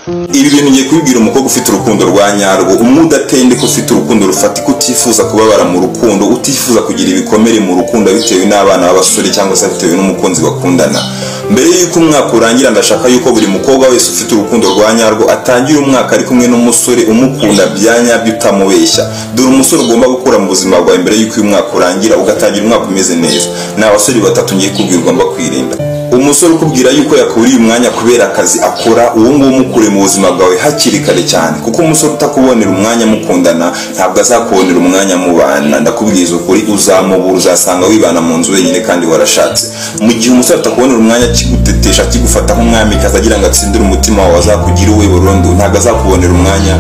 Ibi bintu ngiye kubibwira umukobwa ufite urukundo rwa nyarwo, umwe udatendeka, ufite urukundo rufatika, utifuza kubabara mu rukundo, utifuza kugira ibikomere mu rukundo bitewe n'abana b'abasore cyangwa se bitewe n'umukunzi bakundana. Mbere y'uko umwaka urangira, ndashaka yuko buri mukobwa wese ufite urukundo rwa nyarwo atangira umwaka ari kumwe n'umusore umukunda bya nyabyo, utamubeshya. Dore umusore ugomba gukura mu buzima bwawe mbere y'uko uyu mwaka urangira, ugatangira umwaka umeze neza. Ni abasore batatu ngiye kubwira ugomba kwirinda. Umusore ukubwira yuko yakuriye umwanya kubera akazi akora, uwo nguwo mukure mu buzima bwawe hakiri kare cyane, kuko umusore utakubonera umwanya mukundana ntabwo azakubonera umwanya mubana. Ndakubwiza ukuri, uzamubura, uzasanga wibana mu nzu wenyine kandi warashatse. Mu gihe umusore atakubonera umwanya, akigutetesha, akigufata nk'umwamikazi, agira ngo atsindire umutima wawe, azakugira uwe burundu, ntabwo azakubonera umwanya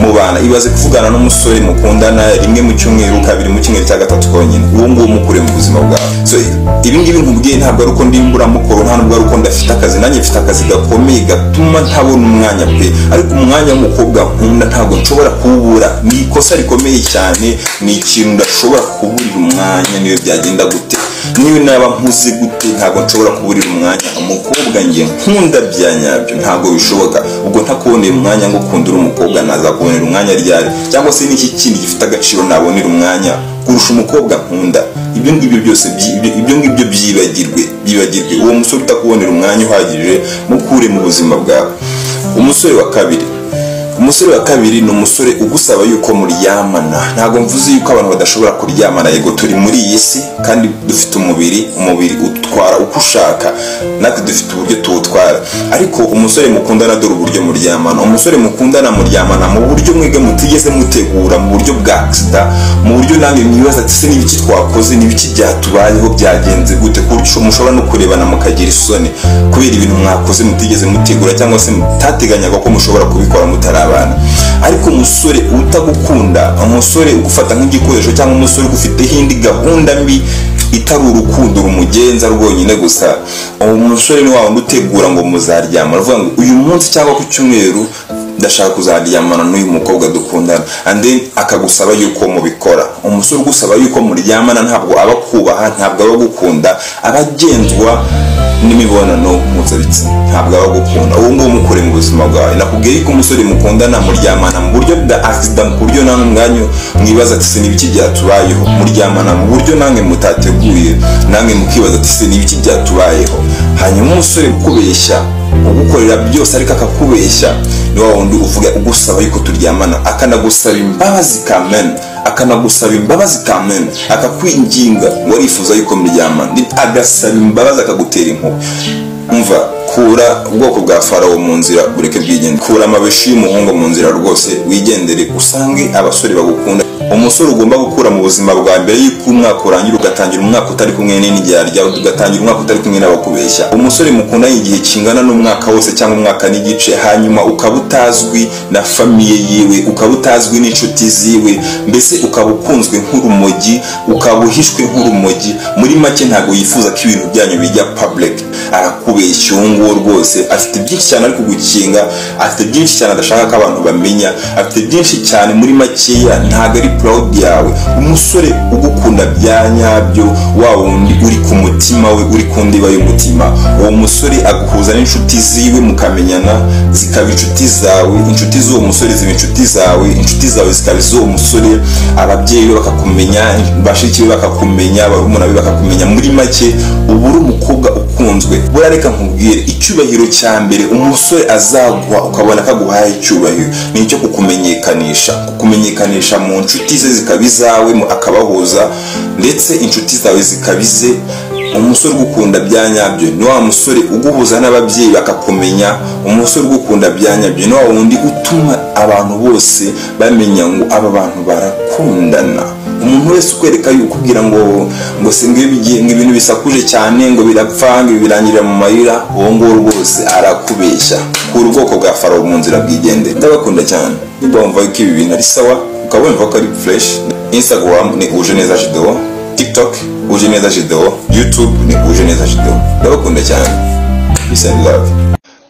mubana. Ibaze kuvugana n'umusore mukundana rimwe mu cyumweru, kabiri mu cyumweru, cya gatatu konyine. Uwo nguwo mukure mu buzima bwawe. So ibi ngibi nkubwiye ntabwo ari uko ndi imburamukoro, nta nubwo ari uko ndafite akazi. Nanjye mfite akazi gakomeye gatuma ntabona umwanya pe, ariko umwanya w'umukobwa nkunda ntabwo nshobora kuwubura. Ni ikosa rikomeye cyane, ni ikintu ndashobora kuburira umwanya niyo byagenda gute, niyo naba mpuze gute, ntabwo nshobora kuburira umwanya umukobwa njye nkunda bya nyabyo, ntabwo bishoboka. Ubwo ntakubonera umwanya ngo ukundire umukobwa, nazakubonera umwanya ryari? Cyangwa se n'iki kindi gifite agaciro nabonera umwanya kurusha umukobwa nkunda? Ibyo ngibyo byose, ibyo ngibyo byibagirwe, byibagirwe. Uwo musore utakubonera umwanya uhagije, mukure mu buzima bwawe. Umusore wa kabiri ni umusore ugusaba yuko muryamana. Ntabwo mvuze yuko abantu badashobora kuryamana. Yego, turi muri iyi si kandi dufite umubiri, umubiri utwara uko ushaka, natwe dufite uburyo tuwutwara. Ariko umusore mukundana, dore uburyo muryamana. Umusore mukundana muryamana mu buryo mwebwe mutigeze mutegura, mu buryo bwa accident, mu buryo namwe mwibaza ati: "Se n'ibiki twakoze? N'ibiki byatubayeho? Byagenze gute?" Ku buryo mushobora no kurebana mukagira isoni kubera ibintu mwakoze mutigeze mutegura cyangwa se mutateganyaga ko mushobora kubikora mutarabana. Ariko umusore utagukunda, umusore ugufata nk'igikoresho, cyangwa umusore ugufiteho indi gahunda mbi itari urukundo rumugenza rwonyine gusa, uwo musore ni wa wundi utegura ngo muzaryama. Aravuga ngo: "Uyu munsi cyangwa ku cyumweru ndashaka kuzaryamana n'uyu mukobwa dukundana," and then akagusaba yuko mubikora. Umusore ugusaba yuko muryamana ntabwo aba akubaha, ntabwo aba agukunda, aba agenzwa n'imibonano mpuzabitsina, ntabwo aba agukunda. Uwo nguwo mukure mu buzima bwawe. Nakubwiye yuko umusore mukundana muryamana mu buryo bwa accident, ku buryo namwe ubwanyu mwibaza ati: "Se n'ibiki byatubayeho?" Muryamana mu buryo namwe mutateguye, namwe mukibaza ati: "Se n'ibiki byatubayeho?" Hanyuma umusore ukubeshya, ugukorera byose ariko akakubeshya, ni wa wundi uvuga, ugusaba yuko turyamana, akanagusaba imbabazi kamene, akanagusaba imbabazi kamene, akakwinginga ngo arifuza yuko muryamana, agasaba imbabazi, akagutera impuhwe. Umva, kura ubwoko bwa Farawo mu nzira, bureke bwigende. Kura amabeshi y'umuhungu mu nzira rwose, wigendere usange abasore bagukunda. Umusore ugomba gukura mu buzima bwa mbere y'uko umwaka urangira, ugatangira umwaka utari kumwe n'indyarya, ugatangira umwaka utari kumwe n'abakubeshya: umusore mukundanye igihe kingana n'umwaka wose cyangwa umwaka n'igice, hanyuma ukaba utazwi na famille yiwe, ukaba utazwi n'inshuti ziwe, mbese ukaba ukunzwe nk'urumogi, ukaba uhishwe nk'urumogi. Muri make, ntabwo yifuza ko ibintu byanyu bijya public, arakubeshya. Uwo nguwo rwose afite byinshi cyane ari kugukinga, afite byinshi cyane adashaka ko abantu bamenya, afite byinshi cyane. Muri makeya, ntabwo ari proud yawe. Umusore ugukunda bya nyabyo, wa wundi uri ku mutima we, uri ku ndiba y'umutima, uwo musore aguhuza n'inshuti ziwe mukamenyana, zikaba inshuti zawe, inshuti z'uwo musore ziba inshuti zawe, inshuti zawe zikaba iz'uwo musore, ababyeyi be bakakumenya, bashiki be bakakumenya, barumuna be bakakumenya. Muri make, uba uri umukobwa ukunzwe. Buriya reka nkubwire, icyubahiro cya mbere umusore azaguha ukabona ko aguhaye icyubahiro ni icyo kukumenyekanisha, kukumenyekanisha mu nshuti ze zikaba izawe, akabahuza, ndetse inshuti zawe zikaba ize. Umusore ugukunda bya nyabyo ni wa musore uguhuza n'ababyeyi bakakumenya. Umusore ugukunda bya nyabyo ni wa wundi utuma abantu bose bamenya ngo aba bantu barakundana. Umuntu wese ukwereka yuko ukubwira ngo se ngo iyo bigiye, ngo ibintu bisakuje cyane, ngo birapfa, ngo ibi birangirira mu mayira, uwo nguwo rwose arakubeshya. Kura ubwoko bwa Farawo mu nzira, bwigendere. Ndabakunda cyane. Niba wumva ko ibi bintu ari sawa, ukaba wumva ko ari fresh, Instagram ni Uje Neza Jidewo, TikTok Uje Neza Jidewo, YouTube ni Uje Neza Jidewo. Ndabakunda cyane. Peace and love.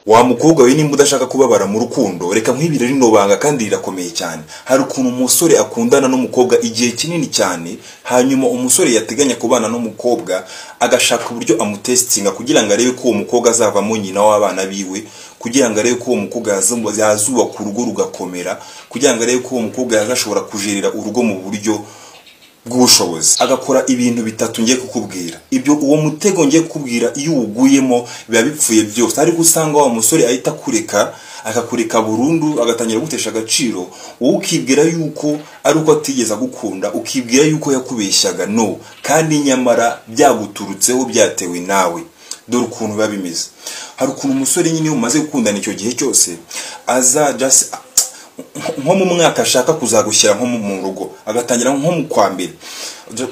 Wa mukobwa we, nimba udashaka kubabara mu rukundo, reka nkwibire rino banga kandi rirakomeye cyane. Hari ukuntu umusore akundana n'umukobwa igihe kinini cyane, hanyuma umusore yateganya kubana n'umukobwa agashaka uburyo amutestinga kugira ngo arebe ko uwo mukobwa azavamo nyina w'abana biwe. kugira ngo arebe ko uwo mukobwa yazubaka urugo rugakomera, kugira ngo arebe ko uwo mukobwa yazashobora kujerera urugo mu buryo bw'ubushobozi. Agakora ibintu bitatu ngiye kukubwira. Ibyo uwo mutego ngiye kukubwira, iyo uwuguyemo biba bipfuye byose. Ariko usanga wa musore ahita akureka, akakureka burundu, agatangira gutesha agaciro, wowe ukibwira yuko ari uko atigeze agukunda, ukibwira yuko yakubeshyaga. No, kandi nyamara byaguturutseho, byatewe nawe. Dore ukuntu biba bimeze. Hari ukuntu umusore nyine iyo umaze gukundana icyo gihe cyose, aza just nko mu mwaka ashaka kuzagushyira nko mu rugo, agatangira nko mu kwa mbere,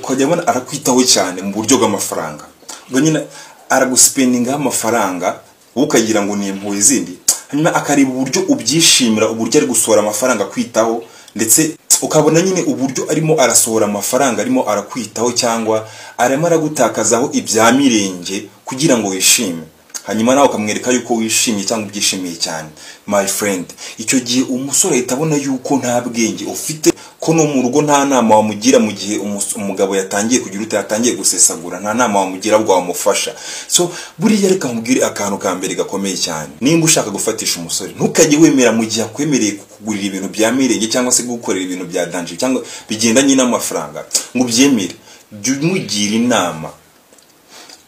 ukajya abona arakwitaho cyane mu buryo bw'amafaranga. Ubwo nyine araguspendingaho amafaranga, wowe ukagira ngo ni impuhwe zindi. Hanyuma akareba uburyo ubyishimira, uburyo ari gusohora amafaranga akwitaho, ndetse ukabona nyine uburyo arimo arasohora amafaranga, arimo arakwitaho, cyangwa arimo aragutakazaho ibya mirenge kugira ngo wishime. Hanyuma nawe ukamwereka yuko wishimye cyangwa ubyishimiye cyane. My friend, icyo gihe umusore ahita abona yuko nta bwenge ufite, ko no mu rugo nta nama wamugira. Mu gihe umugabo yatangiye kugira ute, yatangiye gusesagura, nta nama wamugira bwo wamufasha. So buriya reka nkubwire akantu ka mbere gakomeye cyane. Nimba ushaka gufatisha umusore, ntukajye wemera mu gihe akwemereye kukugurira ibintu bya mirenge cyangwa se gukorera ibintu bya danger cyangwa bigendanye n'amafaranga ngo ubyemere. Jya umugira inama.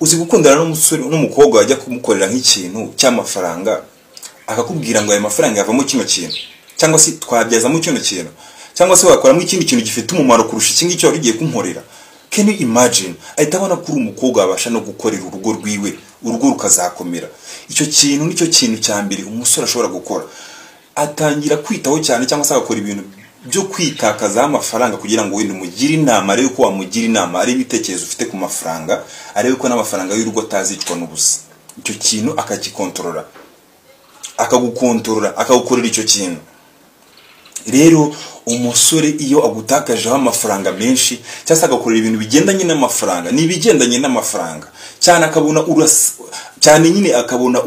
Uzi gukundana n'umusore, n'umukobwa, wajya kumukorera nk'ikintu cy'amafaranga, akakubwira ngo aya mafaranga yavamo kino kintu, cyangwa se twabyazamo kino kintu, cyangwa se wakoramo ikindi kintu gifite umumaro kurusha iki ngiki wari ugiye kunkorera? Can you imagine? Ahita abona ko uri umukobwa wabasha no gukorera urugo rwiwe, urugo rukazakomera. Icyo kintu nicyo kintu cya mbere umusore ashobora gukora. Atangira kwitaho cyane cyangwa se agakora ibintu byo kwitakazaho amafaranga kugira ngo wenda umugire inama, arebe ko wamugira inama, arebe ibitekerezo ufite ku mafaranga, arebe ko n'amafaranga y'urugo atazicwa n'ubusa. Icyo kintu akagikontorora, akagukontorora, akagukorera icyo kintu. Rero umusore iyo agutakajeho amafaranga menshi cyangwa se agakorera ibintu bigendanye n'amafaranga, ni ibigendanye n'amafaranga cyane, akabona uras cyane nyine, akabona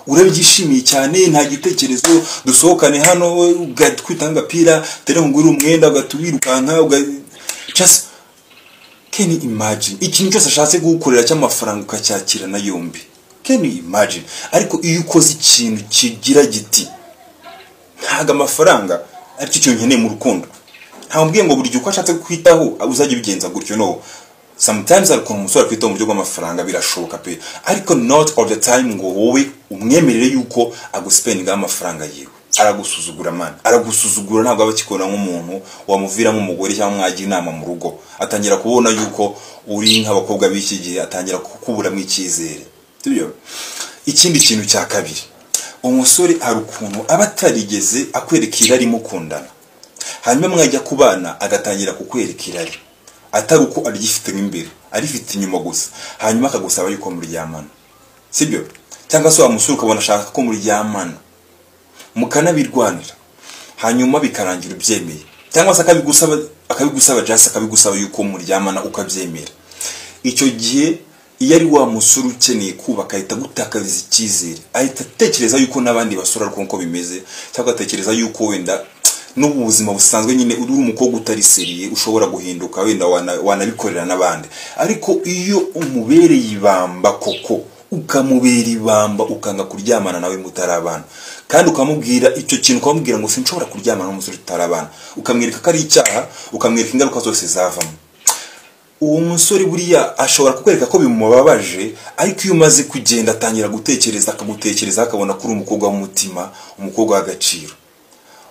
urabyishimiye cyane, nta gitekerezo, dusohokane hano, ugatwita agapira tere, ngure umwenda, ugahita wirukanka just can you imagine? Ikintu cyose ashatse kugukorera cy'amafaranga ukacyakirana yombi. Can you imagine? Ariko iyo ukoze ikintu kigira giti: "Ntabwo amafaranga aricyo kintu nkeneye mu rukundo," ntabwo mbwiye ngo buri gihe uko ashatse kukwitaho uzajya ubigenza gutyo. No, sometimes hari ukuntu umusore akwitaho mu buryo bw'amafaranga, birashoboka pe, ariko not all the time ngo wowe umwemerere yuko aguspendingaho amafaranga yiwe. Aragusuzugura man, aragusuzugura. Ntabwo aba akikubona nk'umuntu wamuviramo umugore cyangwa mwagira inama mu rugo. Atangira kubona yuko uri nk'abakobwa b'iki gihe, atangira kukuburamo icyizere, sibyo? Ikindi kintu cya kabiri, umusore hari ukuntu aba atarigeze akwereka irari mukundana, hanyuma mwajya kubana agatangira kukwereka irari, atari uko aryifitemo imbere, arifite inyuma gusa, hanyuma akagusaba yuko muryamana, sibyo? Cyangwa se wa musore ukabona ashaka ko muryamana, mukanabirwanira, hanyuma bikarangira ubyemeye, cyangwa se akabigusaba, just akabigusaba yuko muryamana, ukabyemera. Icyo gihe iyo ari wa musore ukeneye kubaka, ahita agutakariza icyizere, ahita atekereza yuko n'abandi basore ariko uko bimeze, cyangwa agatekereza yuko wenda no mu buzima busanzwe nyine uri umukobwa utari sérieux, ushobora guhinduka, wenda wanabikorera n'abandi. Ariko iyo umubereye ibamba koko, ukamubera ibamba, ukanga kuryamana nawe mutarabana, kandi ukamubwira icyo kintu, ukamubwira ngo "Sinshobora kuryamana n'umusore tutarabana," ukamwereka ko ari icyaha, ukamwereka ingaruka zose zavamo, uwo musore buriya ashobora kukwereka ko bimubabaje. Ariko iyo umaze kugenda, atangira gutekereza, akagutekereza, akabona ko uri umukobwa w'umutima, umukobwa w'agaciro.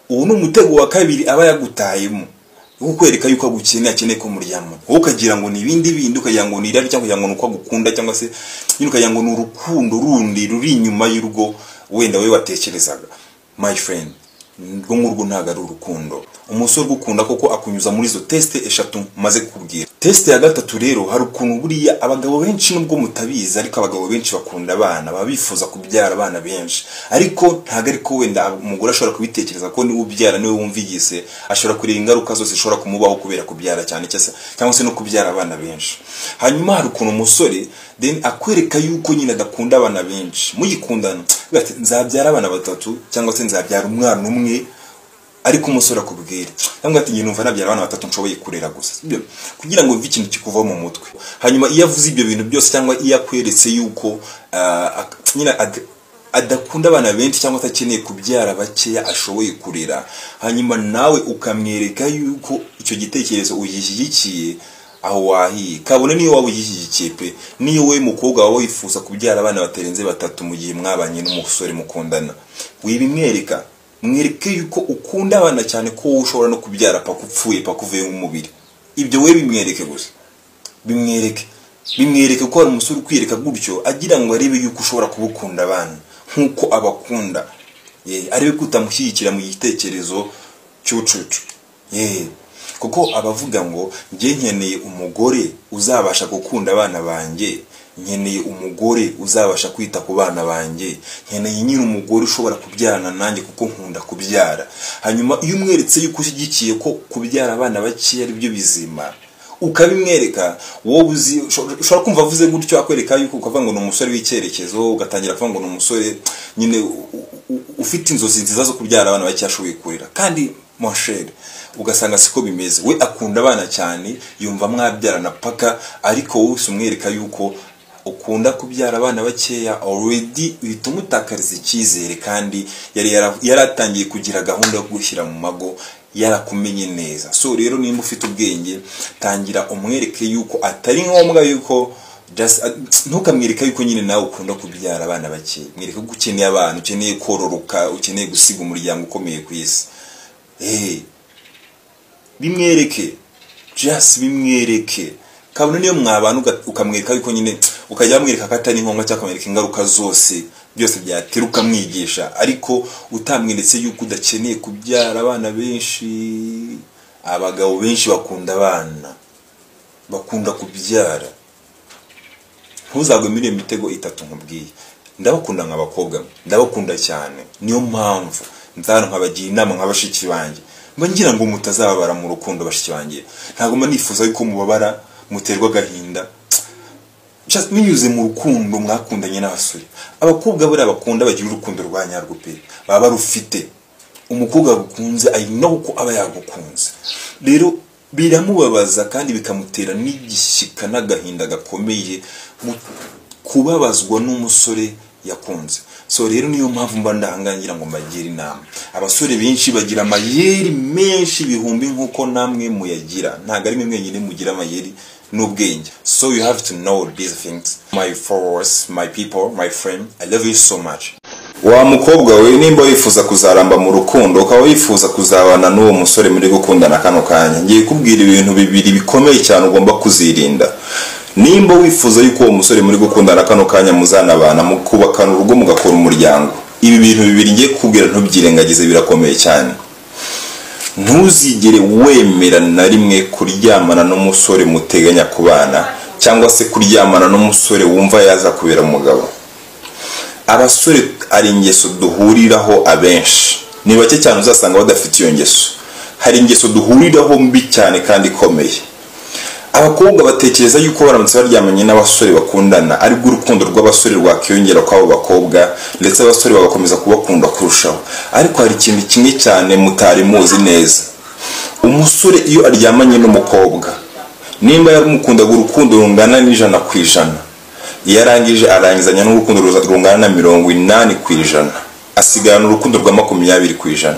Ubu ni umutego wa kabiri aba yagutayemo, wo kukwereka yuko agukeneye, akeneye ko muryamana, wowe ukagira ngo ni ibindi bindi, ukagira ngo ni irari, cyangwa ukagira ngo ni uko agukunda, cyangwa se nyine ukagira ngo ni urukundo rundi ruri inyuma y'urugo wenda wowe watekerezaga. My friend, urwo ngurwo ntabwo ari urukundo. Umusore ugukunda koko akunyuza muri izo test eshatu maze kukubwira. Test ya gatatu rero, hari ukuntu buriya abagabo benshi, nubwo mutabizi, ariko abagabo benshi bakunda abana, baba bifuza kubyara abana benshi. Ariko ntabwo ariko wenda umugore ashobora kubitekereza ko niwe ubyara, niwe wumvigise, ashobora kureba ingaruka zose zishobora kumubaho kubera kubyara cyane cyangwa se no kubyara abana benshi. Hanyuma hari ukuntu umusore then akwereka yuko nyine adakunda abana benshi mugikundana, avuga ati "Nzabyara abana batatu" cyangwa se "Nzabyara umwana umwe." Ariko umusore akubwira cyangwa ati "Njye numva nabyara abana batatu nshoboye kurera gusa," sibyo? Kugira ngo wumve ikintu kikuva mu mutwe. Hanyuma iyo avuze ibyo bintu byose, cyangwa iyo akweretse yuko nyine adakunda abana benshi cyangwa atakeneye kubyara bakeya ashoboye kurera, hanyuma nawe ukamwereka yuko icyo gitekerezo ugishyigikiye, aho wahiye. Kabone niyo waba ugishyigikiye pe, niyo we mukobwa wawe wifuza kubyara abana batarenze 3 mu gihe mwabanye n'umusore mukundana, wibimwereka, mwereke yuko ukunda abana cyane ko wowe ushobora no kubyara paka upfuye, paka uvuye mu mubiri. Ibyo we bimwereke gusa, bimwereke ko hari umusore ukwiyereka gutyo agira ngo arebe yuko ushobora kubukunda abana nkuko abakunda, arebe ko utamushyigikira mu gitekerezo cy'ubucucu. Kuko abavuga ngo njye nkeneye umugore uzabasha gukunda abana banjye, nkeneye umugore uzabasha kwita ku bana banjye, nkeneye nyine umugore ushobora kubyarana nanjye kuko nkunda kubyara. Hanyuma iyo umweretse yuko ushyigikiye ko kubyara abana bake ari byo bizima, ukabimwereka, wowe uzi ushobora kumva avuze gutyo akwereka yuko ukavuga ngo ni umusore w'icyerekezo, ugatangira kuvuga ngo ni umusore nyine ufite inzozi nziza zo kubyara abana bake ashoboye kurera, kandi mon cher ugasanga siko bimeze. We akunda abana cyane, yumva mwabyarana paka, ariko wowe umwereka yuko ukunda kubyara abana bakeya, already uhita umutakariza icyizere, kandi yari yaratangiye kugira gahunda yo gushyira mu mago, yarakumenye neza. So rero nimba ufite ubwenge, tangira umwereke yuko atari ngombwa yuko just ntukamwereka yuko nyine nawe ukunda kubyara abana bake, mwereke ko ukeneye abana, ukeneye kororoka, ukeneye gusiga umuryango ukomeye ku isi. Bimwereke, just bimwereke. Kabone niyo mwabana ukamwereka yuko nyine ukajya amwereka ko atari ngombwa cyangwa akamwereka ingaruka zose byose byatera ukamwigisha, ariko utamweretse yuko udakeneye kubyara abana benshi. Abagabo benshi bakunda abana, bakunda kubyara. Ntuzagwe muri iyo mitego 3 nkubwiye. Ndabakunda nk'abakobwa, ndabakunda cyane, niyo mpamvu nzana nkabagira inama nk'abashiki banjye, mba ngira ngo mutazababara mu rukundo. Bashiki banjye, ntabwo mba nifuza yuko mubabara, muterwa agahinda binyuze mu rukundo mwakundanye n'abasore. Abakobwa buriya bakunda bagira urukundo rwa nyarwo pe, baba barufite. Umukobwa agukunze I know ko aba yagukunze, rero biramubabaza kandi bikamutera n'igishyika n'agahinda gakomeye kubabazwa n'umusore yakunze. So rero niyo mpamvu mba ndahangangira ngo mbagire inama. Abasore benshi bagira amayeri menshi ibihumbi nkuko namwe muyagira, ntabwo ari mwe mwenyine mugira amayeri n'ubwenge. So you have to know these things, my followers, my people, my friend, I love you so much. Wa mukobwa we, nimba wifuza kuzaramba mu rukundo, ukaba wifuza kuzabana n'uwo musore muri gukundana kano kanya, ngiye kubwira ibintu 2 bikomeye cyane ugomba kuzirinda. Nimba wifuza yuko uwo musore muri gukundana kano kanya muzanabana, mukubakana urugo, mugakora umuryango, ibi bintu 2 ngiye kukubwira ntubyirengagize, birakomeye cyane. Ntuzigere wemera na rimwe kuryamana n'umusore muteganya kubana, cyangwa se kuryamana n'umusore wumva yaza kubera umugabo. Abasore ari ingeso duhuriraho abenshi, ni bake cyane uzasanga badafite iyo ngeso. Hari ingeso duhuriraho mbi cyane kandi ikomeye. Abakobwa batekereza yuko baramutse baryamanye n'abasore bakundana aribwo urukundo rw'abasore rwakiyongera kw'abo bakobwa, ndetse abasore bagakomeza kubakunda kurushaho. Ariko hari ikintu kimwe cyane mutari muzi neza. Umusore iyo aryamanye n'umukobwa, nimba yaramukundaga urukundo rungana n'100%, iyo arangije arangizanya n'urukundo rungana na 80%, asigarana urukundo rwa 20%.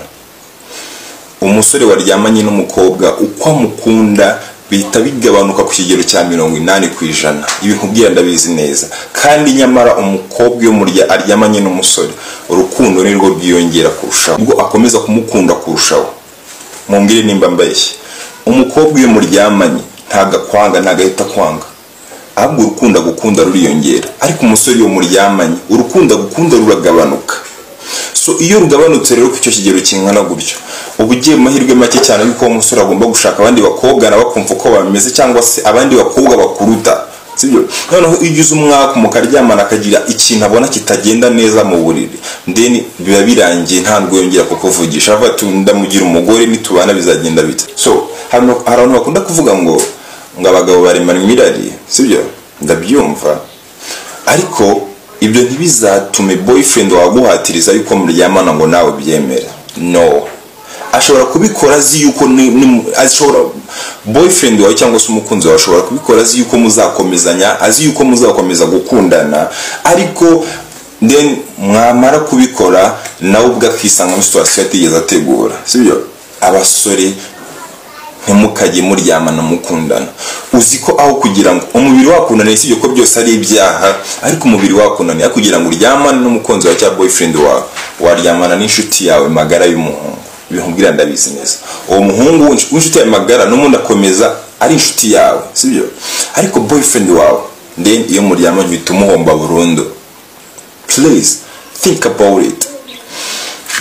Umusore waryamanye n'umukobwa uko amukunda bihita bigabanuka ku kigero cya 80%. Ibi nkubwira ndabizi neza. Kandi nyamara umukobwa iyo murya aryamanye n'umusore, urukundo nirwo rwiyongera kurushaho, ubwo akomeza kumukunda kurushaho. Mumbwire nimba mbeshye. Umukobwa iyo muryamanye ntago akwanga, ntago ahita akwanga, ahubwo urukundo agukunda ruriyongera. Ariko umusore iyo muryamanye urukundo agukunda ruragabanuka. So iyo rugabanutse rero ku cyo kigero kingana gutyo, uba ugiye mu mahirwe make cyane yuko uwo musore agomba gushaka abandi bakobwa nabo akumva uko bameze, cyangwa se abandi bakobwa bakuruta, sibyo? Noneho iyo ugize umwaka mukaryamana akagira ikintu abona kitagenda neza mu buriri, then biba birangiye, ntabwo yongera kukuvugisha, avuga ati ndamugira umugore nitubana bizagenda bite. So hari abantu bakunda kuvuga ngo abagabo baremana imirari, sibyo? Ndabyumva, ariko ibyo ntibizatume boyfriend waguhatiriza yuko muryamana ngo nawe byemera. No, ashobora kubikora azi yuko ashobora, boyfriend wawe cyangwa se umukunzi wawe ashobora kubikora azi yuko muzakomezanya, azi yuko muzakomeza gukundana, ariko Then mwamara kubikora nawe ubwo akisanga muri situation atigeze ategura, sibyo? Abasore ntimukajye muryamana mukundana. Uzi ko aho kugira ngo umubiri wakunaniye, sibyo ko byose ari ibyaha, ariko umubiri wakunaniye kugira ngo uryamane n'umukunzi wawe cyangwa boyfriend wawe, waryamana n'inshuti yawe magara y'umuhungu. Ibihumbwira ndabizi neza, uwo muhungu w'inshuti yawe magara n'ubundi akomeza ari inshuti yawe, sibyo? Ariko boyfriend wawe, then iyo muryamanye uhita umuhomba burundu. Please think about it.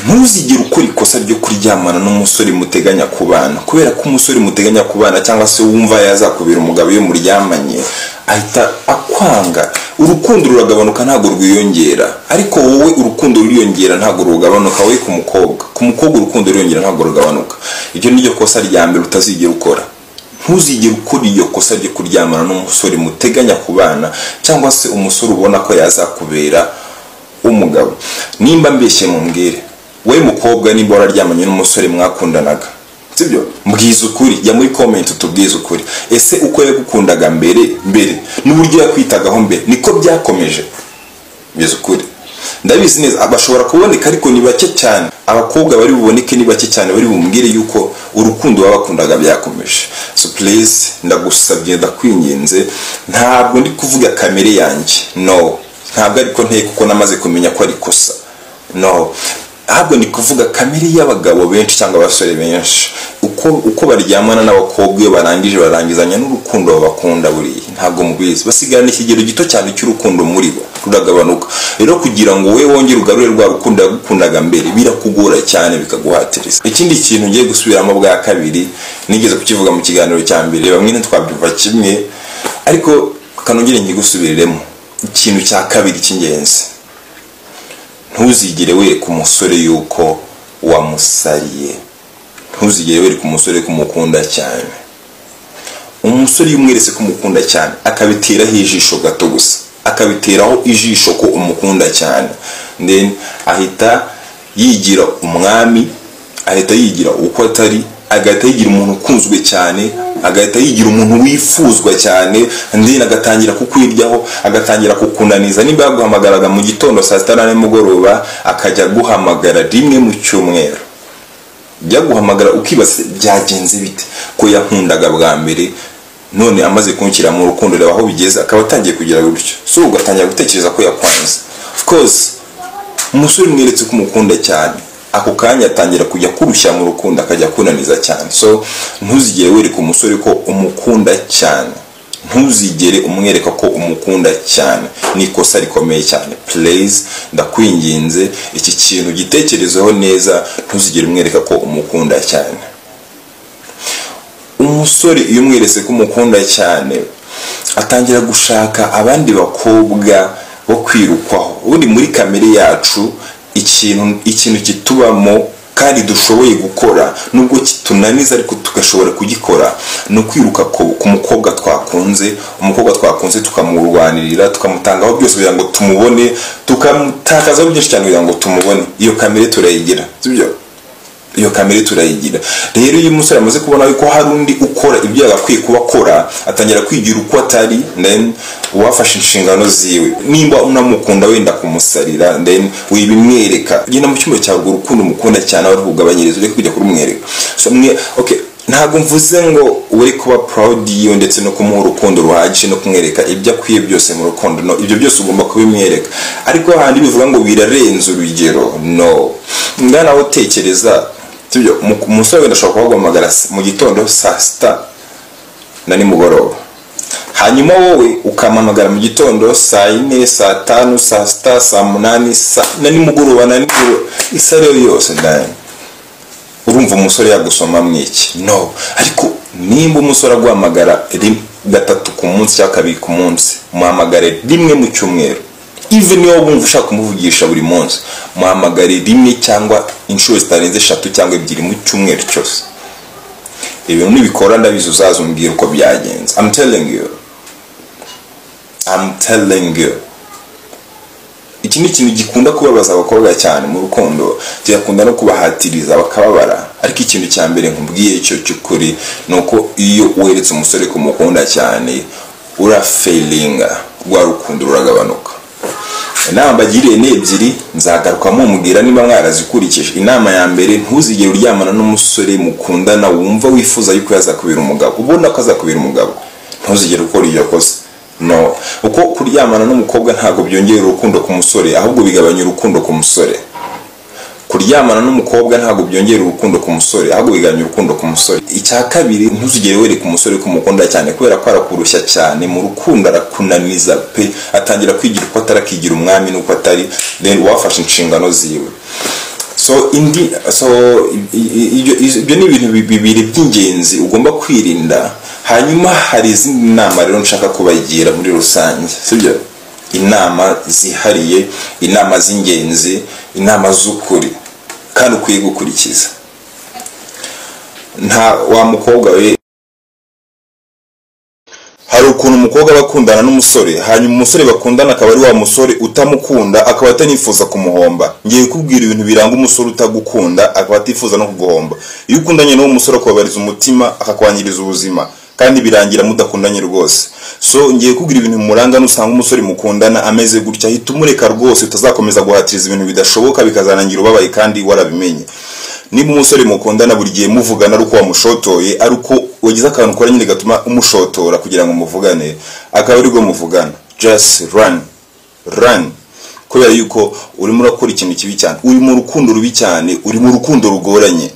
Ntuzigere ukora ikosa ryo kuryamana n'umusore muteganya kubana, kubera ko umusore muteganya kubana cyangwa se wumva yazakubera umugabo, iyo muryamanye ahita akwanga. Urukundo ruragabanuka, ntabwo rwiyongera. Ariko wowe urukundo ruriyongera, ntabwo rugabanuka. Wowe ku mukobwa urukundo ruriyongera, ntabwo rugabanuka. Iryo ni ryo kosa rya mbere utazigera ukora. Ntuzigere ukora iryo kosa ryo kuryamana n'umusore muteganya kubana cyangwa se umusore ubona ko yazakubera umugabo. Nimba mbeshye mumbwire. We mukobwa, nimba wararyamanye n'umusore mwakundanaga, sibyo, mbwiza ukuri, jya muri comment utubwize ukuri. Ese uko yagukundaga mbere n'uburyo yakwitagaho mbere niko byakomeje? Mbwiza ukuri. Ndabizi neza bashobora kuboneka, ariko ni bake cyane. Abakobwa bari buboneke ni bake cyane bari bumubwire yuko urukundo babakundaga byakomeje. So please, ndagusabye, ndakwinginze, ntabwo ndi kuvuga kamere yanjye, no, ntabwo ariko nteye, kuko namaze kumenya ko ari ikosa, no. Ahubwo ni kuvuga kamere y'abagabo benshi cyangwa abasore benshi, uko baryamana n'abakobwa, iyo barangije barangizanya n'urukundo babakunda. Buriya ntabwo mubizi, basigarana ikigero gito cyane cy'urukundo muri bo, ruragabanuka. Rero kugira ngo wowe wongere ugarure rwa rukundo yagukundaga mbere birakugora cyane, bikaguhatiriza. Ikindi kintu ngiye gusubiramo bwa kabiri, nigeze kukivuga mu kiganiro cya mbere, bamwe ntitwabyumva kimwe, ariko kanongere nkigusubiriremo. Ikintu cya kabiri cy'ingenzi, ntuzigere wereka umusore yuko wamusariye. Ntuzigere wereka umusore ko umukunda cyane. Umusore iyo umweretse ko umukunda cyane, akabiteraho ijisho gato gusa, akabiteraho ijisho ko umukunda cyane, then ahita yigira umwami, ahita yigira uko atari, agahita yigira umuntu ukunzwe cyane, agahita yigira umuntu wifuzwa cyane, then agatangira kukwiryaho, agatangira kukunaniza. Nimba yaguhamagaraga mu gitondo, saa sita na nimugoroba, akajya aguhamagara rimwe mu cyumweru. Jya guhamagara ukibaza byagenze bite, ko yankundaga bwa mbere, none amaze kunshyira mu rukundo, reba aho bigeze, akaba atangiye kugira gutyo. So ugatangira gutekereza ko yakwanze. Of course, umusore umweretse ko umukunda cyane, ako kanya atangira kujya kurushya mu rukundo, akajya kunaniza cyane. So ntuzigere wereka umusore ko umukunda cyane. Ntuzigere umwereka ko umukunda cyane, ni ikosa rikomeye cyane. Please, ndakwinginze, iki kintu gitekerezeho neza. Ntuzigere umwereka ko umukunda cyane. Umusore iyo umweretse ko umukunda cyane, atangira gushaka abandi bakobwa bo kwirukwaho. Ubundi muri kamere yacu, ikintu kitubamo kandi dushoboye gukora, nubwo kitunaniza ariko tugashobora kugikora, ni ukwiruka ku mukobwa twakunze. Umukobwa twakunze tukamurwanirira, tukamutangaho byose kugira ngo tumubone, tukamutakazaho byinshi cyane kugira ngo tumubone. Iyo kamere turayigira, sibyo? Iyo kamere turayigira. Rero iyo umusore amaze kubona yuko hari undi ukora ibyo yagakwiye kuba akora, atangira kwigira uko atari. Then wafashe inshingano ziwe, nimba unamukunda wenda kumusarira, then wibimwereka. Genda mu cyumba cyawe, urwo urukundo umukunda cyane aho rugabanyiriza, ureke kujya kurumwereka. So mwe, okay, ntabwo mvuze ngo uri kuba proud yiwe ndetse no kumuha urukundo ruhagije no kumwereka ibyo akwiye byose mu rukundo, no, ibyo byose ugomba kubimwereka. Ariko handi bivuga ngo birarenze urugero, no. Ngana aho utekereza, sibyo? Umusore wenda ashobora kuguhamagara mu gitondo, saa sita na nimugoroba, hanyuma wowe ukamuhamagara mu gitondo, saa yine, saa tanu, saa sita, saa munani, na nimugoroba, na nijoro, isaha iyo yose ndani. Urumva umusore yagusoma mwiki? No. Ariko nimba umusore aguhamagara gatatu ku munsi cyangwa kabiri ku munsi, muhamagare rimwe mu cyumweru. Even niba wumva ushaka kumuvugisha buri munsi, muhamagare rimwe cyangwa inshuro zitarenze eshatu cyangwa ebyiri mu cyumweru cyose. Ibintu nibikora, ndabizi uzaza umbwira uko byagenze. I'm telling you, I'm telling you. Iki ni ikintu gikunda kubabaza abakobwa cyane mu rukundo, kigakunda no kubahatiriza bakababara. Ariko ikintu cya mbere nkubwiye cyo cy'ukuri ni uko iyo weretse umusore ko umukunda cyane, urafailinga, rwa rukundo ruragabanuka. Inama mbagiriye ni ebyiri, nzagaruka mumubwira niba mwarazikurikije. Inama ya mbere, ntuzigere uryamana n'umusore mukundana wumva wifuza yuko yazakubera umugabo, ubona ko azakubera umugabo. Ntuzigere ukora iryo kosa. No, uko kuryamana n'umukobwa ntabwo byongera urukundo ku musore, ahubwo bigabanya urukundo ku musore. Kuryamana n'umukobwa ntabwo byongera urukundo ku musore, ahubwo bigabanya urukundo ku musore. Icya kabiri, ntuzigere wereka umusore ko umukunda cyane, kubera ko arakurushya cyane mu rukundo, arakunaniza pe, atangira kwigira uko atari, akigira umwami n'uko atari, then wafashe inshingano ziwe. So indi, so ibyo ni ibintu bibiri by'ingenzi ugomba kwirinda. Hanyuma hari izindi nama rero nshaka kubagira muri rusange, sibyo? Inama zihariye, inama z'ingenzi, inama z'ukuri kandi ukwiye gukurikiza. Nta wa mukobwa we, hari ukuntu umukobwa aba akundana n'umusore, hanyuma umusore bakundana akaba ari wa musore utamukunda, akaba atanifuza kumuhomba. Ngiye kukubwira ibintu biranga umusore utagukunda akaba atifuza no kuguhomba. Iyo ukundanye n'uwo musore akubabariza umutima, akakwangiriza ubuzima, kandi birangira mudakundanye rwose. So ngiye kukubwira ibintu bimuranga. Nusanga umusore mukundana ameze gutya, hita umureka rwose, utazakomeza guhatiriza ibintu bidashoboka bikazarangira ubabaye kandi warabimenye. Niba umusore mukundana buri gihe muvugana ari uko wamushotoye, ari uko wagize akantu ukora nyine gatuma umushotora kugira ngo muvugane, akaba aribwo muvugana, just run, run, kubera yuko urimo urakora ikintu kibi cyane, uri mu rukundo rubi cyane, uri mu rukundo rugoranye.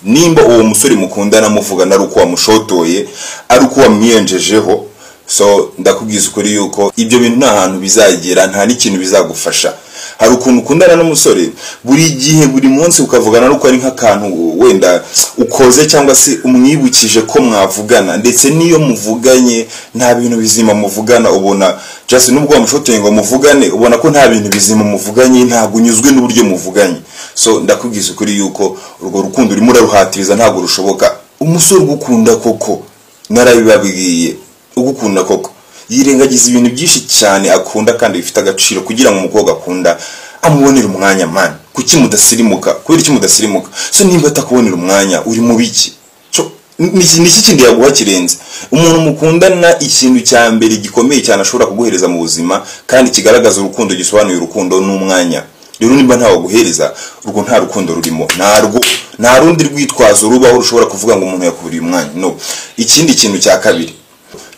Nimba uwo musore mukundana muvugana ari uko wamushotoye, ari uko wamwiyenjejeho, so ndakubwiza ukuri yuko ibyo bintu nta hantu bizagera, nta n'ikintu bizagufasha. Hari ukuntu ukundana n'umusore buri gihe, buri munsi ukavugana ari uko ari nk'akantu wenda ukoze cyangwa se umwibukije ko mwavugana, ndetse n'iyo muvuganye nta bintu bizima muvugana, ubona just nubwo wamushotoye ngo muvugane, ubona ko nta bintu bizima muvuganye, ntabwo unyuzwe n'uburyo muvuganye. So ndakubwiza ukuri yuko urwo rukundo urimo uraruhatiriza ntabwo rushoboka. Umusore ugukunda koko, narabibabwiye, ugukunda koko yirengagiza ibintu byinshi cyane akunda kandi bifite agaciro kugira ngo umukobwa akunda amubonere umwanya. Man, kuki mudasirimuka? Kubera iki mudasirimuka? So nimba atakubonera umwanya, uri mu biki? So ni iki kindi yaguha kirenze? Umuntu mukundana, ikintu cya mbere gikomeye cyane ashobora kuguhereza mu buzima kandi kigaragaza urukundo, gisobanuye urukundo, n'umwanya. Rero nimba ntawe guhereza, urwo nta rukundo rurimo, ntarwo, nta rundi rwitwazo rubaho rushobora kuvuga ngo umuntu yakuburiye umwanya. No, ikindi kintu cya kabiri,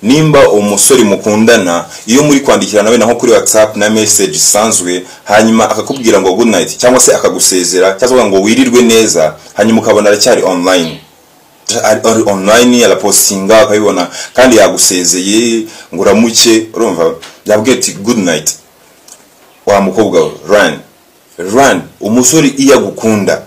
nimba umusore mukundana iyo muri kwandikirana wenda nko kuri WhatsApp na message isanzwe, hanyuma akakubwira ngo good night, cyangwa se akagusezera, cyangwa se ngo wirirwe neza, hanyuma ukabona aracyari online, ari online arapostinga, akabibona kandi yagusezeye ngo uramuke, urumva yabwiye ati good night, wa mukobwa we, run, run. Umusore iyo agukunda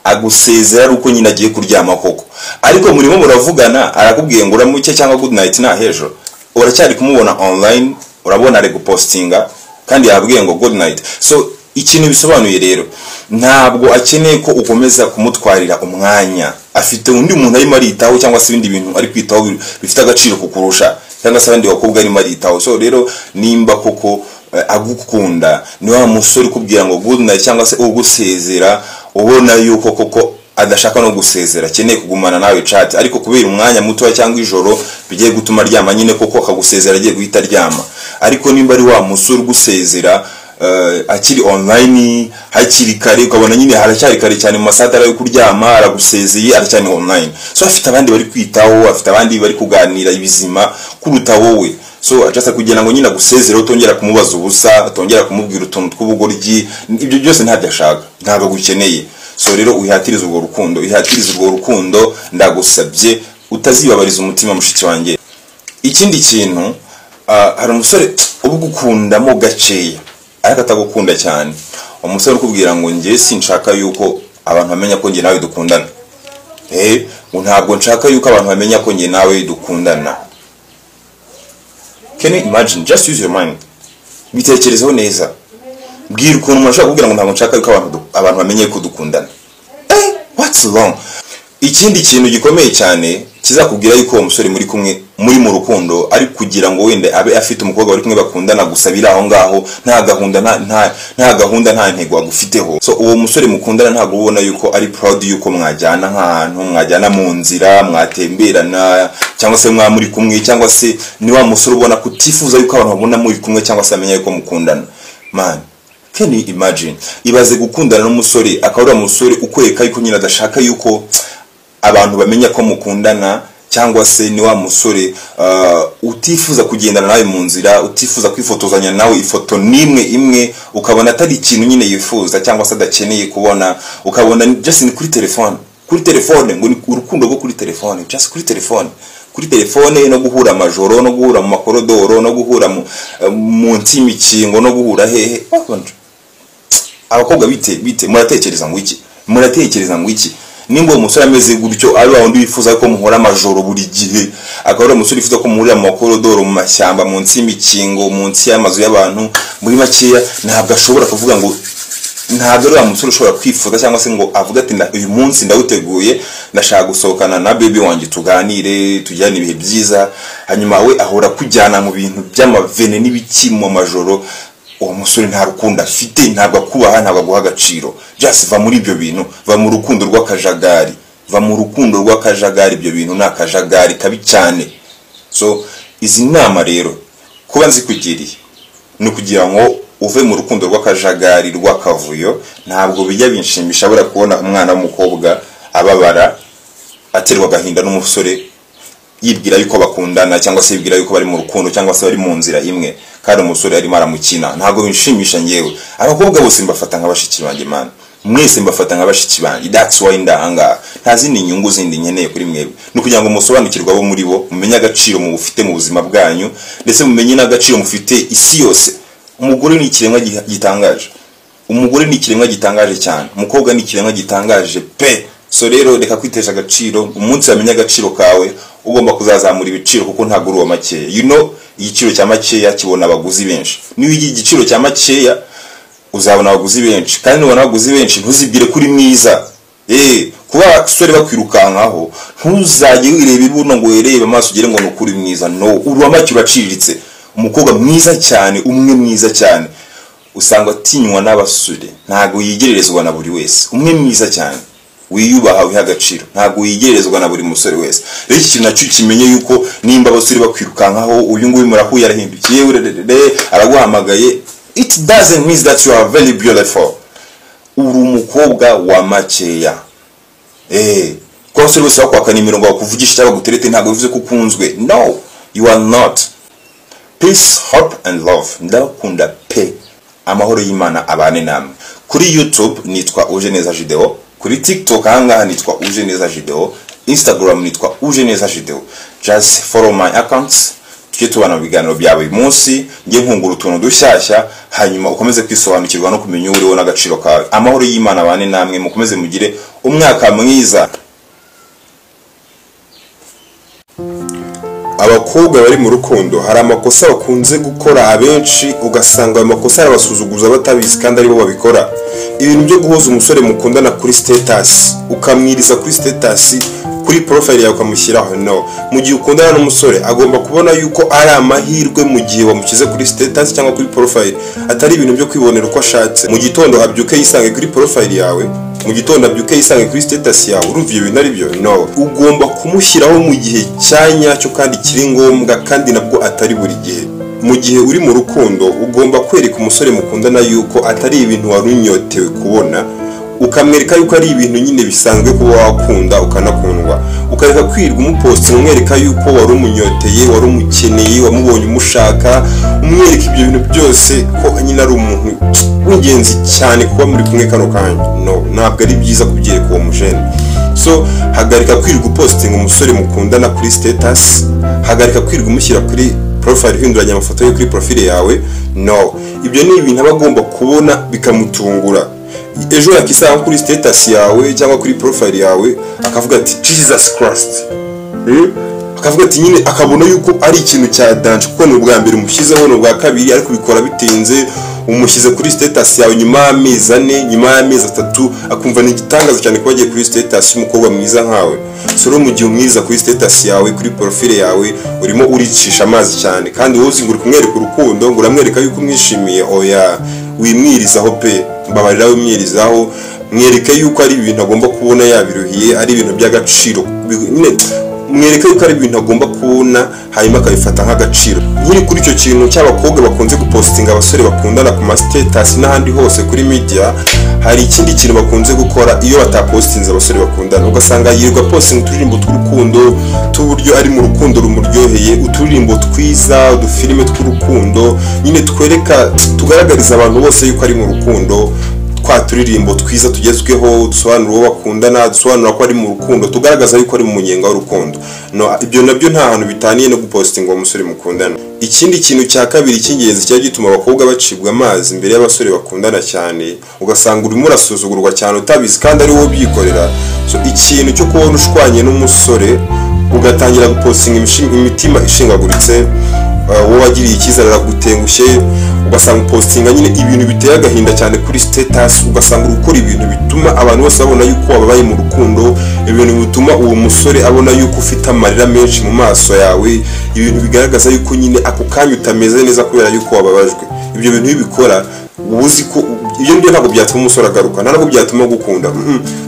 agusezera ari uko nyine agiye kuryama koko, ariko murimo muravugana arakubwiye ngo uramuke cyangwa good night, nta hejuru uracyari kumubona online, urabona ari gupostinga kandi yabwiye ngo good night. So ikintu bisobanuye rero, ntabwo akeneye ko ukomeza kumutwarira umwanya. Afite undi muntu arimo aritaho, cyangwa se ibindi bintu ari kwitaho bifite agaciro kukurusha, cyangwa se abandi bakobwa arimo aritaho. So rero nimba koko agukunda, ni wa musore ukubwira ngo good night cyangwa se ugusezera ubona yuko koko adashaka no gusezera, akeneye kugumana nawe chat, ariko kubera umwanya muto cyangwa ijoro bigiye gutuma aryama nyine koko, akagusezera agiye guhita aryama. Ariko nimba ari wa musore ugusezera akiri online hakiri kare, ukabona nyine haracyari kare cyane mu masaha atari ayo kuryama, aragusezeye aracyari online, so afite abandi bari kwitaho, afite abandi bari kuganira ibizima kuruta wowe. So just kugira ngo nyine agusezere utongera kumubaza ubusa, utongera kumubwira utuntu tw'ubugoryi, ibyo byose ntabyo ashaka, ntabwo agukeneye. So rero wihatirize urwo rukundo, wihatirize urwo rukundo, ndagusabye, utazibabariza umutima, mushiki wanjye. Ikindi kintu, hari umusore uba ugukundamo gakeya ariko atagukunda cyane. Umusore ukubwira ngo njye sinshaka yuko abantu bamenya ko njye nawe dukundana, ngo ntabwo nshaka yuko abantu bamenya ko njye nawe dukundana. Can you imagine? Just use your mind, bitekerezeho neza. Bwira ukuntu umuntu ashobora kubwira ngo ntabwo nshaka yuko abantu bamenye ko dukundana. What's wrong? Ikindi kintu gikomeye cyane kizakubwira yuko uwo musore muri kumwe muri mu rukundo ari kugira ngo wenda abe afite umukobwa bari kumwe bakundana gusa biri aho ngaho, nta gahunda, nta gahunda, nta ntego agufiteho. So uwo musore mukundana ntabwo ubona yuko ari proud yuko mwajyana nk'ahantu, mwajyana mu nzira, mwatemberana, cyangwa se mwa muri kumwe, cyangwa se ni wa musore ubona kutifuza yuko abantu babona muri kumwe cyangwa se amenya yuko mukundana. Man. Can you imagine? Ibaze gukundana n'umusore akaba ari umusore ukwereka yuko nyine adashaka yuko abantu bamenya ko mukundana, cyangwa se ni wa musore utifuza kugendana nawe mu nzira, utifuza kwifotozanya nawe ifoto nimwe imwe, ukabona atari ikintu nyine yifuza cyangwa se adakeneye kubona, ukabona just ni kuri telefone, kuri telefone, ngo ni urukundo rwo kuri telefone, just kuri telefone, kuri telefone, no guhura amajoro, no guhura mu makorodoro, no guhura mu y'imikingo, no guhura hehe. Abakobwa bite bite, muratekereza ngo iki? Muratekereza ngo iki? Nimba uwo musore ameze gutyo, ari wa wundi wifuza ko muhora amajoro buri gihe, akaba ari umusore wifuza ko muhurira mu makorodoro, mu mashyamba, munsi y'imikingo, munsi y'amazu y'abantu, muri makeya ntabwo ashobora kuvuga ngo, ntabwo ari wa musore ushobora kwifuza cyangwa se ngo avuge ati: "Uyu munsi ndawuteguye, ndashaka gusohokana na baby wanjye, tuganire, tujyane ibihe byiza." Hanyuma we ahora kujyana mu bintu by'amavene n'ibiki mu majoro. Uwo musore nta rukundo afite, ntabwo akubaha, ntabwo aguha agaciro. Just va muri ibyo bintu, va mu rukundo rw'akajagari, va mu rukundo rw'akajagari. Ibyo bintu ni akajagari kabi cyane. So izi nama rero kuba nzikugiriye ni ukugira ngo uve mu rukundo rw'akajagari, rw'akavuyo. Ntabwo bijya binshimisha buriya kubona umwana w'umukobwa ababara, aterwa agahinda n'umusore yibwira yuko bakundana, cyangwa se yibwira yuko bari mu rukundo, cyangwa se bari mu nzira imwe, kandi umusore arimo aramukina. Ntabwo binshimisha ngewe. Abakobwa bose mbafata nka bashiki banjye, man. Mwese mbafata nka bashiki banjye. That's why ndahangaha, nta zindi nyungu zindi nkeneye kuri mwebwe, ni ukugira ngo musobanukirwe abo muri bo, mumenye agaciro mufite mu buzima bwanyu, ndetse mumenye n'agaciro mufite isi yose. Umugore ni ikiremwa gitangaje. Umugore ni ikiremwa gitangaje cyane. Umukobwa ni ikiremwa gitangaje pe. So rero reka kwitesha agaciro. Umunsi wamenya agaciro kawe, ugomba kuzazamura ibiciro, kuko ntabwo uri uwa makeya. Igiciro cya makeya kibona abaguzi benshi. Niba ugira igiciro cya makeya, uzabona abaguzi benshi, kandi nubona abaguzi benshi, ntuzibwire ko uri mwiza. Kuba abasore bakwirukankaho, ntuzajye wireba ibuno ngo wirebe amaso ugire ngo ni ukuri mwiza. No, uri uwa make, uraciriritse. Umukobwa mwiza cyane, umwe mwiza cyane, usanga atinywa n'abasore, ntabwo yigererezwa na buri wese. Umwe mwiza cyane wiyubaha, wiha agaciro, ntabwo yigererezwa na buri musore wese. Rero iki kintu nacyo kimenye, yuko nimba abasore bakwirukankaho, uyu nguyu murahuye arahindukiye, urerere, araguhamagaye, it doesn't mean that you are very beautiful. Uri umukobwa wa makeya. Kuba abasore bose bakwaka nimero ngo bakuvugishe cyangwa baguterete, ntabwo bivuze ko ukunzwe. No, you are not. Peace, hope and love. Ndabakunda pe. Amahoro y'Imana abane namwe. Kuri YouTube nitwa Uje Neza Video, kuri TikTok ahangaha nitwa Uje Neza Video, Instagram nitwa Uje Neza Video. Just follow my accounts, tujye tubana mu biganiro bya buri munsi, njye nkungura utuntu dushyashya, hanyuma ukomeze kwisobanukirwa no kumenya uwo uriwo n'agaciro kawe. Amahoro y'Imana abane namwe, mukomeze mugire umwaka mwiza. Abakobwa bari mu rukundo hari amakosa bakunze gukora abenshi, ugasanga ayo makosa arabasuzuguza batabizi kandi aribo babikora. Ibintu byo guhoza umusore mukundana kuri status, ukamwiriza kuri status, kuri profile yawe ukamushyiraho, no. Mu gihe ukundana n'umusore, agomba kubona yuko ari amahirwe mu gihe wamushyize kuri status cyangwa kuri profile, atari ibintu byo kwibonera uko ashatse. Mu gitondo abyuke yisange kuri profile yawe, mu gitondo abyuke yisange kuri status yawe. Urumva ibyo bintu ari byo? No, ugomba kumushyiraho mu gihe cya nyacyo kandi kiri ngombwa, kandi nabwo atari buri gihe. Mu gihe uri mu rukundo, ugomba kwereka umusore mukundana yuko atari ibintu wari unyotewe kubona, ukamwereka yuko ari ibintu nyine bisanzwe kuba wakunda ukanakundwa, ukareka kwirirwa umupostinga umwereka yuko wari umunyoteye, wari umukeneye, wamubonye umushaka, umwereka ibyo bintu byose ko nyine ari umuntu w'ingenzi cyane kuba muri kumwe kano kanya. No, ntabwo ari byiza kubyereka uwo mujene. So hagarika kwirirwa upostinga umusore mukundana kuri status, hagarika kwirirwa umushyira kuri profile, uhinduranya amafoto ye kuri profile yawe. No, ibyo ni ibintu aba agomba kubona bikamutungura. Ejo yakisanga kuri status yawe cyangwa kuri profile yawe, akavuga ati: "Jesus Christ!" Akavuga ati nyine, akabona yuko ari ikintu cya danger, kuko ni ubwa mbere umushyizeho, ni ubwa kabiri, ariko ubikora bitinze. Umushyize kuri status yawe nyuma y'amezi 4, nyuma y'amezi 3, akumva ni igitangaza cyane kuba agiye kuri status y'umukobwa mwiza nkawe. So rero mu gihe umwiza kuri status yawe, kuri profile yawe, urimo uricisha amazi cyane, kandi wowe uzi ngo uri kumwereka urukundo, ngo uramwereka yuko umwishimiye. Oya, wimwirizaho pe, mbabarira, wimwirizaho. Mwereke yuko ari ibintu agomba kubona yabiruhiye, ari ibintu by'agaciro. Nyine Mwereke yuko ari ibintu agomba kubona, hanyuma akabifata nk'agaciro. Nkiri kuri icyo kintu cy'abakobwa bakunze gupostinga abasore bakundana ku ma status n'ahandi hose kuri media, hari ikindi kintu bakunze gukora iyo batapostinze abasore bakundana. Ugasanga yirirwa posting uturirimbo tw'urukundo, tw'uburyo ari mu rukundo rumuryoheye, uturirimbo twiza, udufilime tw'urukundo, nyine twereka, tugaragariza abantu bose yuko ari mu rukundo, twa turirimbo twiza tugezweho dusobanura uwo bakundana, dusobanura ko ari mu rukundo, tugaragaza yuko ari mu munyenga w'urukundo. No, ibyo nabyo nta hantu bitaniye no gupostinga uwo musore mukundana. Ikindi kintu cya kabiri cy'ingenzi cyari gituma abakobwa bacibwa amazi imbere y'abasore bakundana cyane, ugasanga urimo urasuzugurwa cyane utabizi kandi ari wowe ubyikorera. So ikintu cyo kubona ushwanye n'umusore ugatangira gupostinga imitima ishingaguritse, wowe wagiriye icyizere aragutengushye, ugasanga upostinga nyine ibintu biteye agahinda cyane kuri status, ugasanga uri gukora ibintu bituma abantu bose babona yuko wababaye mu rukundo, ibintu bituma uwo musore abona yuko ufite amarira menshi mu maso yawe, ibintu bigaragaza yuko nyine ako kanya utameze neza kubera yuko wababajwe. Ibyo bintu iyo ubikora uba uzi ko ibyo ngibyo ntabwo byatuma umusore agaruka, ntabwo byatuma agukunda.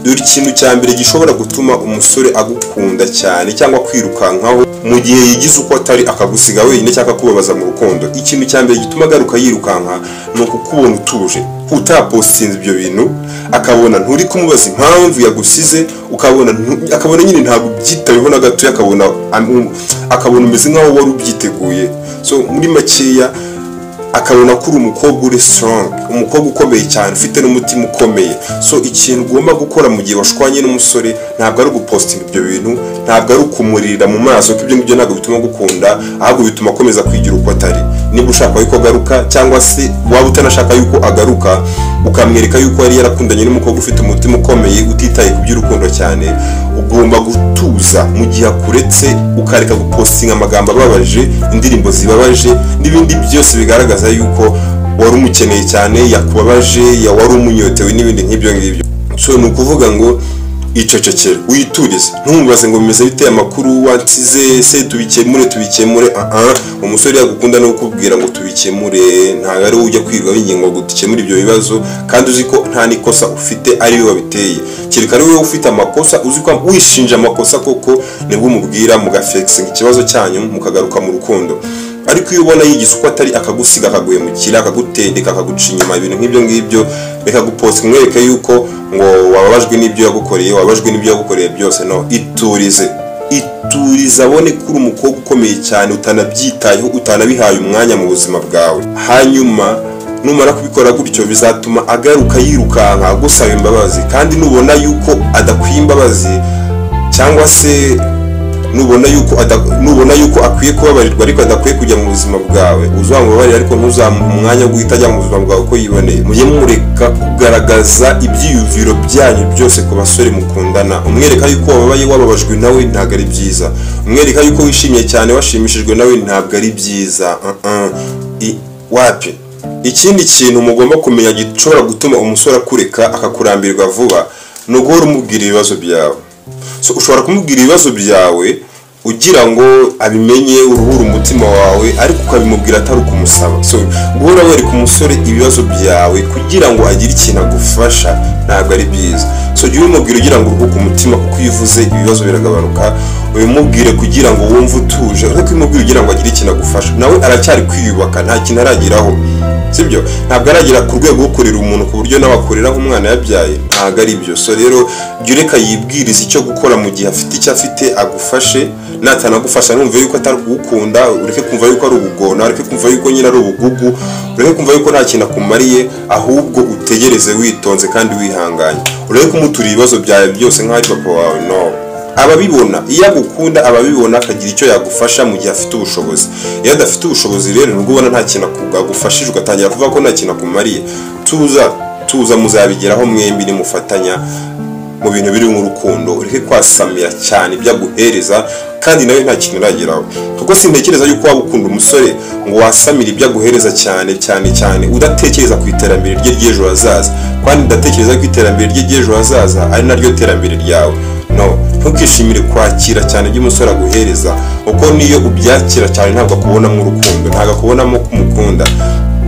Dore ikintu cya mbere gishobora gutuma umusore agukunda cyane cyangwa kwirukankaho mu gihe yigize uko atari akagusiga wenyine cyangwa akakubabaza mu rukundo, ikintu cya mbere gituma agaruka yirukanka ni ukukubona utuje, utapostinze ibyo bintu, akabona nturi kumubaza impamvu yagusize, akabona nyine ntabwo ubyitayeho na gato, akabona umeze nk'aho wari ubyiteguye. So muri makeya akabona ko uri umukobwa uri strong, umukobwa ukomeye cyane, ufite n'umutima ukomeye. So ikintu ugomba gukora mu gihe washwanye n'umusore ntabwo ari ugupostinga ibyo bintu, ntabwo ari ukumurira mu maso, kuko ibyo ngibyo ntabwo bituma agukunda, ahubwo bituma akomeza kwigira uko atari. Niba ushaka yuko agaruka cyangwa se waba utanashaka yuko agaruka, ukamwereka yuko yari yarakundanye n'umukobwa ufite umutima ukomeye utitaye ku by'urukundo cyane, ugomba gutuza mu gihe akuretse, ukareka gupostinga amagambo ababaje, indirimbo zibabaje n'ibindi byose bigaragaza yuko wari umukeneye cyane, yakubabaje, wari umunyotewe n'ibindi nk'ibyo ngibyo. So ni ukuvuga ngo icecekere, witurize, ntumubaze ngo bimeze bite, amakuru wansize se tubikemure. Umusore yagukunda no kukubwira ngo tubikemure, ntabwo ari wowe ujya kwirirwa winginga ngo dukemure ibyo bibazo, kandi uzi ko nta n'ikosa ufite ari we wabiteye. Kereka ari wowe ufite amakosa, uzi ko wishinja amakosa koko, nibwo umubwira mugafixinga ikibazo cyanyu mukagaruka mu rukundo. Ariko iyo ubona yigize uko atari, akagusiga, akaguhemukira, akagutendeka, akaguca inyuma, ibintu nk'ibyo ngibyo, reka gupostinga umwereke yuko ngo wababajwe n'ibyo yagukoreye, wababajwe n'ibyo yagukoreye byose. No, iturize, iturize, abone ko uri umukobwa ukomeye cyane, utanabyitayeho, utanabihaye umwanya mu buzima bwawe. Hanyuma numara kubikora gutyo bizatuma agaruka yirukanka agusaba imbabazi, kandi nubona yuko adakwiye imbabazi cyangwa se nubona yuko akwiye kubabarirwa ariko adakwiye kujya mu buzima bwawe, uzamubabarira ariko ntuzamuhe umwanya wo guhita ajya mu buzima bwawe uko yiboneye. Mujye mureka kugaragaza ibyiyumviro byanyu byose ku basore mukundana. Umwereka yuko wababaye, wababajwe nawe, ntabwo ari byiza. Umwereka yuko wishimye cyane, washimishijwe nawe, ntabwo ari byiza. Wapi. Ikindi kintu mugomba kumenya gishobora gutuma umusore akureka akakurambirwa vuba ni uguhora umubwira ibibazo byawe. So ushobora kumubwira ibibazo byawe ugira ngo abimenye, uruhure umutima wawe, ariko ukabimubwira atari ukumusaba. So guhora wereka umusore ibibazo byawe kugira ngo agire ikintu agufasha ntabwo ari byiza. So jya ubimubwira ugira ngo uruhuke umutima, kuko iyo uvuze ibibazo biragabanuka. Ubimubwire kugira ngo wumve utuje, ariko ubimubwire ugira ngo agire ikintu agufasha. Nawe aracyari kwiyubaka, nta kintu arageraho, sibyo? Ntabwo aragera ku rwego rwo kurera umuntu ku buryo nawe akurera nk'umwana yabyaye, ntabwo ari byo. So rero jya ureka yibwiriza icyo gukora mu gihe afite icyo afite agufashe. Natanagufasha numve yuko atari kugukunda, ureke kumva yuko ari ubugona, ureke kumva yuko nyine ari ubugugu, ureke kumva yuko nta kintu akumariye, ahubwo utegereze witonze kandi wihanganye. Ureke kumutura ibibazo byawe byose nk'aho ari papa wawe. No, ababibona iyo agukunda, ababibona akagira icyo yagufasha mu gihe afite ubushobozi. Iyo adafite ubushobozi rero nubwo ubona nta kintu agufashije, ugatangira kuvuga ko nta kintu akumariye, tuza muzabigeraho mwembi nimufatanya mu bintu biri mu rukundo. Ureke kwasamira cyane ibyo aguhereza kandi nawe nta kintu urageraho, kuko sintekereza yuko waba ukunda umusore ngo wasamire ibyo aguhereza cyane cyane cyane udatekereza ku iterambere rye ry'ejo hazaza, kandi udatekereza ko iterambere rye ry'ejo hazaza ari naryo terambere ryawe. No, ntukishimire kwakira cyane ibyo umusore aguhereza, kuko niyo ubyakira cyane ntabwo akubonamo urukundo, ntabwo akubonamo kumukunda,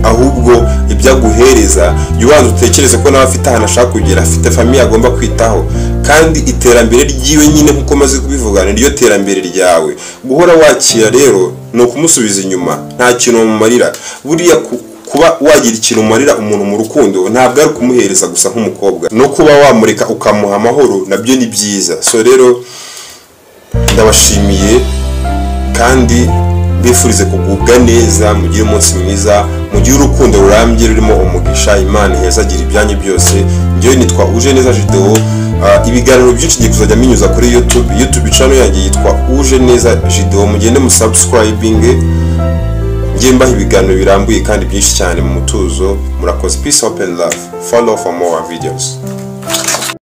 ahubwo ibyo aguhereza jya ubanza utekereze ko nawe afite ahantu ashaka kugera, afite famiye agomba kwitaho, Kandi iterambere ryiwe nyine, nkuko maze kubivuga, ni ryo terambere ryawe. Guhora wakira rero ni ukumusubiza inyuma, nta kintu wamumarira. Buriya kuba wagira ikintu umarira umuntu mu rukundo, ntabwo ari ukumuhereza gusa nk'umukobwa, no kuba wamureka ukamuha amahoro nabyo ni byiza. So rero ndabashimiye kandi mbifurize kugubwa neza, mugire umunsi mwiza, mugire urukundo rurambye rurimo umugisha. Imana ihezagira ibyanyu byose. Njyewe nitwa Uje Neza Jideo. Ibiganiro byinshi ngiye kuzajya minyuza kuri YouTube channel yanjye yitwa Uje Neza Jideo. Mugende mu subscribing, ngiye mbaha ibiganiro birambuye kandi byinshi cyane mu mutuzo. Murakoze. Peace, hope and love. Follow for more videos.